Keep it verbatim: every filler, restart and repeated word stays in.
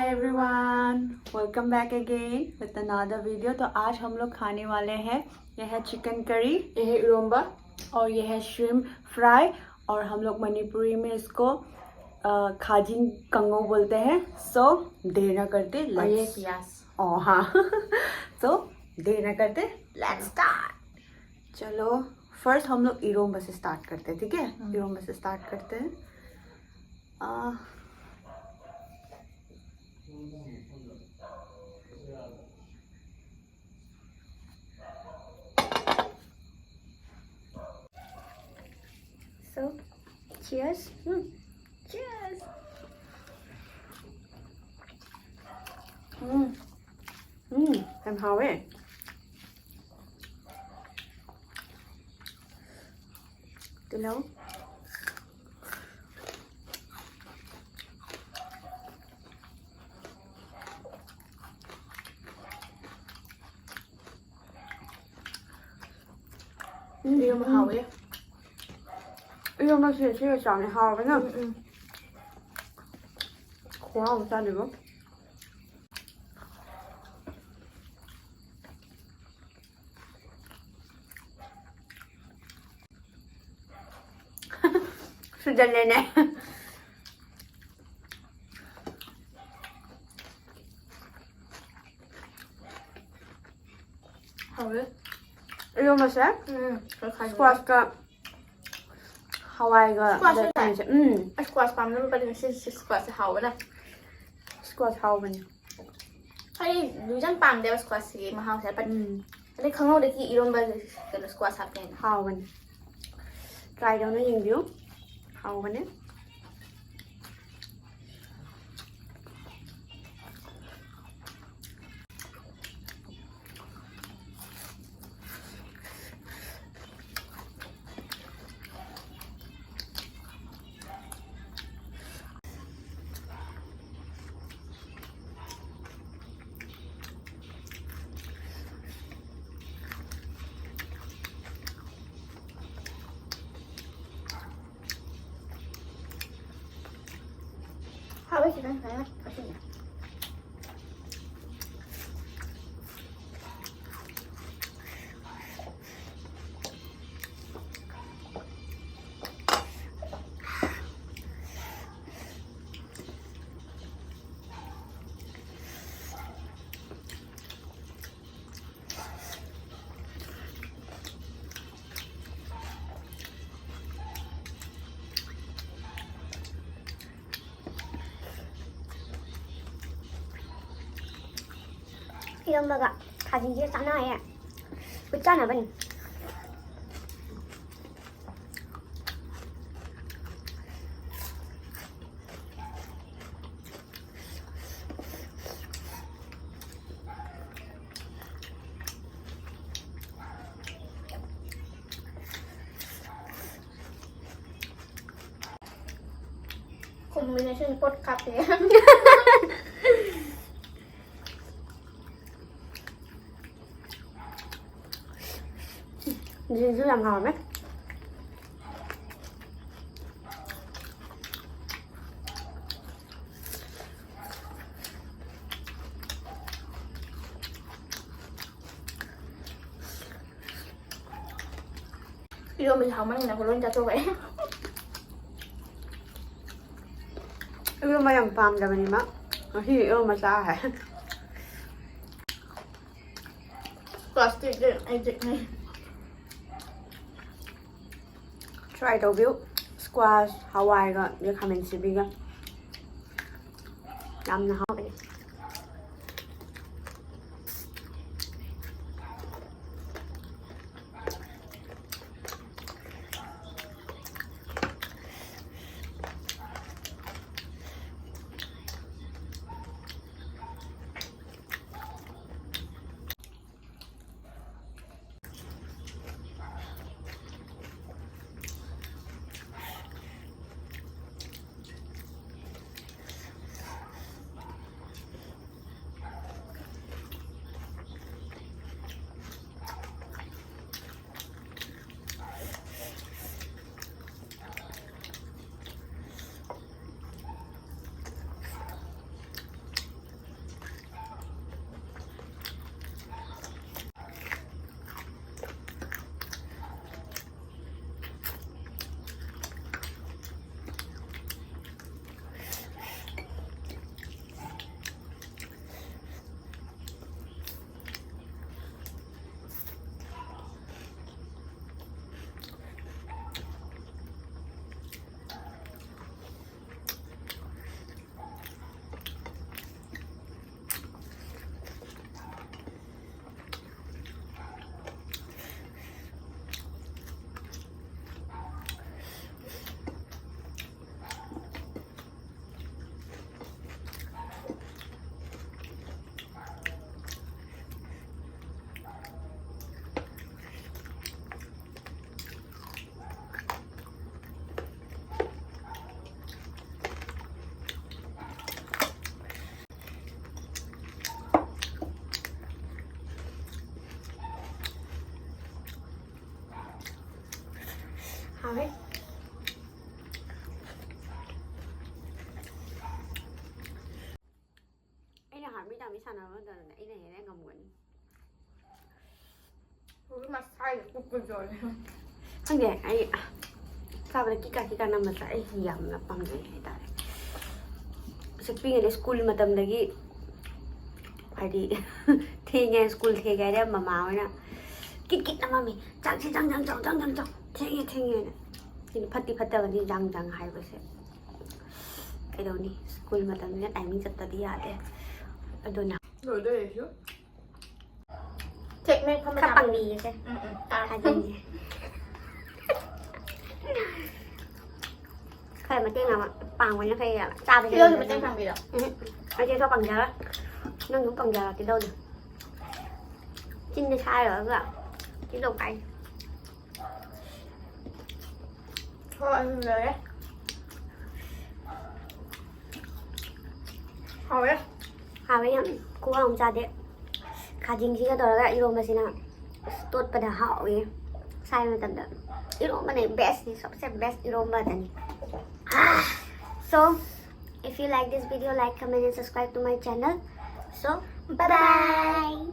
Everyone, welcome back again with another video. तो आज हम लोग खाने वाले हैं, यह है चिकन करी, यह है इरोम्बा और यह है श्रिम्प फ्राई। और हम लोग मणिपुरी में इसको अ, खाजिन कंगो बोलते हैं। सो देर ना करते, और ये let's प्याज। ओ हाँ। सो देर ना करते, let's start। चलो, फर्स्ट हम लोग इरोम्बा से स्टार्ट करते हैं, ठीक है? इरोम्बा से स्टार्ट करते हैं। आ, so, cheers. Hmm. Cheers. Mm. Mm. ꯌꯥꯝ ꯍꯥꯎꯋꯦ꯫ ꯇꯤꯜꯍꯧ꯫ ꯏꯔꯣꯝꯕ ꯍꯥꯎꯋꯦ꯫ ꯏꯔꯣꯝꯕꯁꯦ ꯁꯤꯒ ꯆꯥꯎꯅ ꯍꯥꯎꯕꯅ꯫ ꯎꯝ, ꯎꯝ꯫ ꯈꯨꯍꯥꯎ ꯆꯥꯅꯤꯕꯣ꯫ ꯁꯨꯖꯜꯂꯦꯅꯦ꯫ ꯍꯥꯎꯋꯦ꯫ ꯏꯔꯣꯝꯕꯁꯦ ꯎꯝ, ꯈꯔ ꯈꯥꯏꯖꯤꯜꯂꯣ꯫ ꯁ꯭ꯀ꯭ꯋꯥꯁꯀ ꯍꯋꯥꯏꯒ ꯁ꯭ꯀ꯭ꯋꯥꯁ ꯗ ꯅꯠꯇ꯭ꯔꯥ? ꯊꯣꯡꯉꯦ꯫ ꯎꯝ꯫ ꯑꯩ ꯁ꯭ꯀ꯭ꯋꯥꯁ ꯄꯥꯝꯗꯕ ꯄꯔꯦꯡ ꯁꯤ ꯁꯤ ꯁ꯭ꯀ꯭ꯋꯥꯁꯁꯦ ꯍꯥꯎꯕꯅ꯫ ꯁ꯭ꯀ꯭ꯋꯥꯁ ꯍꯥꯎꯕꯅꯦ꯫ ꯑꯩ ꯌꯥꯝ ꯄꯥꯝꯗꯦꯕ ꯁ꯭ꯀ꯭ꯋꯥꯁꯁꯤꯒꯤ ꯃꯍꯥꯎꯁꯦ꯫ But ꯎꯝ꯫ ꯑꯗꯩ ꯈꯪꯍꯧꯗ꯭ꯔꯗꯤ ꯏꯔꯣꯝꯕ ꯀꯩꯅꯣ ꯁ꯭ꯀ꯭ꯋꯥꯁ ꯍꯥꯞꯄꯦꯅ꯫ ꯍꯥꯎꯕꯅꯦ꯫ ꯇ꯭ꯔꯥꯏ ꯇꯧꯅ ꯌꯦꯡꯕꯤꯌꯨ꯫ ꯍꯥꯎꯕꯅꯦ꯫ ꯍꯥꯎꯋꯦ ꯈꯤꯇꯪ ꯁꯨꯃꯥꯏꯅ ꯀꯛꯁꯤꯟꯒꯦ꯫ ꯏꯔꯣꯝꯕꯒ ꯈꯥꯖꯤꯡꯁꯦ ꯆꯥꯟꯅꯔꯦ꯫ ꯈꯨꯠ ꯆꯥꯟꯅꯕꯅꯤ꯫ Combination ꯄꯣꯠ ꯀꯥꯞꯄꯦ꯫ ꯁꯤꯁꯨ ꯌꯥꯝ ꯍꯥꯎꯔꯝꯃꯦ꯫ ꯏꯔꯣꯝꯕꯁꯦ ꯍꯥꯎꯃꯟꯗꯅ ꯂꯣꯏ ꯆꯥꯊꯣꯛꯈ꯭ꯔꯦ꯫ ꯏꯔꯣꯝꯕ ꯌꯥꯝ ꯄꯥꯝꯖꯕꯅꯤ ꯃꯥ꯫ ꯉꯁꯤ ꯏꯔꯣꯝꯕ ꯆꯥ ꯍꯥꯏ꯫ Plastic ꯑꯩꯗꯤ꯫ Try ꯇꯧꯕꯤꯌꯨ꯫ Squash, ꯍꯋꯥꯏꯒ, ꯑꯗꯩ ꯈꯥꯃꯦꯟ ꯑꯁꯤꯟꯕꯤꯒ꯫ ꯌꯥꯝꯅ ꯍꯥꯎꯕꯅꯤ꯫ ꯁꯥꯟꯅꯕ ꯃꯇꯝꯗ ꯑꯩꯅ ꯍꯦꯟꯅ ꯉꯝꯒꯅꯤ꯫ ꯍꯧꯖꯤꯛ ꯃꯁꯥꯏꯗ ꯀꯨꯞꯄ ꯖꯣꯔꯦ꯫ ꯈꯪꯗꯦ, ꯑꯩ ꯆꯥꯕꯗ ꯀꯤꯀꯥ ꯀꯤꯀꯥ ꯅꯝꯕꯁꯦ ꯑꯩ ꯌꯥꯝꯅ ꯄꯥꯝꯖꯩ ꯍꯥꯏꯇꯥꯔꯦ꯫ ꯄꯤꯛꯏꯉꯩꯗ ꯁ꯭ꯀꯨꯜ ꯃꯇꯝꯗꯒꯤ ꯍꯥꯏꯗꯤ ꯊꯦꯡꯉꯦ, ꯁ꯭ꯀꯨꯜ ꯊꯦꯡꯉꯦ ꯍꯥꯏꯔꯦ ꯃꯃꯥ ꯍꯣꯏꯅ ꯀꯤꯠ ꯀꯤꯠ ꯅꯝꯃꯝꯃꯤ, "ꯆꯥꯛꯁꯤ ꯆꯪ ꯆꯪ ꯆꯪ ꯆꯪ ꯆꯪ ꯆꯪ ꯊꯦꯡꯉꯦ ꯊꯦꯡꯉꯦꯅ"꯫ ꯁꯤꯗꯤ ꯐꯠꯇꯤ ꯐꯠꯇꯕꯅꯤ ꯆꯪ ꯆꯪ ꯍꯥꯏꯕꯁꯦ꯫ ꯀꯩꯗꯧꯅꯤ, ꯁ꯭ꯀꯨꯜ ꯃꯇꯝꯅꯤꯅ ꯇꯥꯏꯃꯤꯡ ꯆꯠꯇꯗꯤ ꯌꯥꯗꯦ꯫ ꯑꯗꯨꯅ ꯂꯣꯏꯗꯣꯔꯦ ꯑꯩꯁꯨ꯫ ꯆꯦꯛꯃꯦꯠ ꯐꯝꯕ ꯈꯔ ꯇꯥꯕ꯫ ꯄꯥꯡꯕꯤꯒꯦꯁꯦ꯫ ꯎꯝ, ꯎꯝ, ꯇꯥꯔꯦ꯫ ꯊꯥꯖꯤꯟꯒꯦ꯫ ꯈꯔ ꯃꯇꯦꯡ ꯑꯃ ꯄꯥꯡꯕꯅ ꯐꯩꯌꯦꯕ꯫ ꯆꯥꯕꯁꯦ ꯇꯤꯜꯍꯧꯁꯨ ꯃꯇꯦꯡ ꯄꯥꯡꯕꯤꯔꯣ꯫ ꯎꯝ꯫ ꯑꯩꯁꯦ ꯈꯔ ꯄꯥꯡꯖꯔꯣꯏ꯫ ꯅꯪꯁꯨ ꯄꯥꯡꯖꯔꯣ ꯇꯤꯜꯍꯧꯗꯣ꯫ ꯆꯤꯟꯗ ꯁꯥꯏꯔꯒ ꯇꯤꯜꯍꯧ ꯀꯥꯏ꯫ ꯍꯣꯏ, ꯑꯗꯨ ꯂꯣꯏꯔꯦ꯫ ꯍꯥꯎꯔꯦ꯫ ꯍꯥꯎꯋꯦ ꯌꯥꯝ꯫ ꯈꯨꯍꯥꯎ ꯑꯃ ꯆꯥꯗꯦ꯫ ꯈꯥꯖꯤꯡꯁꯤꯒ ꯇꯧꯔꯒ ꯏꯔꯣꯝꯕꯁꯤꯅ ꯑꯁ ꯇꯣꯠꯄꯗ ꯍꯥꯎꯋꯦ꯫ ꯁꯥꯏ ꯃꯇꯝꯗ ꯏꯔꯣꯝꯕꯅ ꯕꯦꯁꯅꯤ, ꯁꯣꯞꯁꯦ ꯕꯦꯁ ꯏꯔꯣꯝꯕꯗꯅꯤ꯫ So, if you like this video, like, comment and subscribe to my channel. So, bye bye.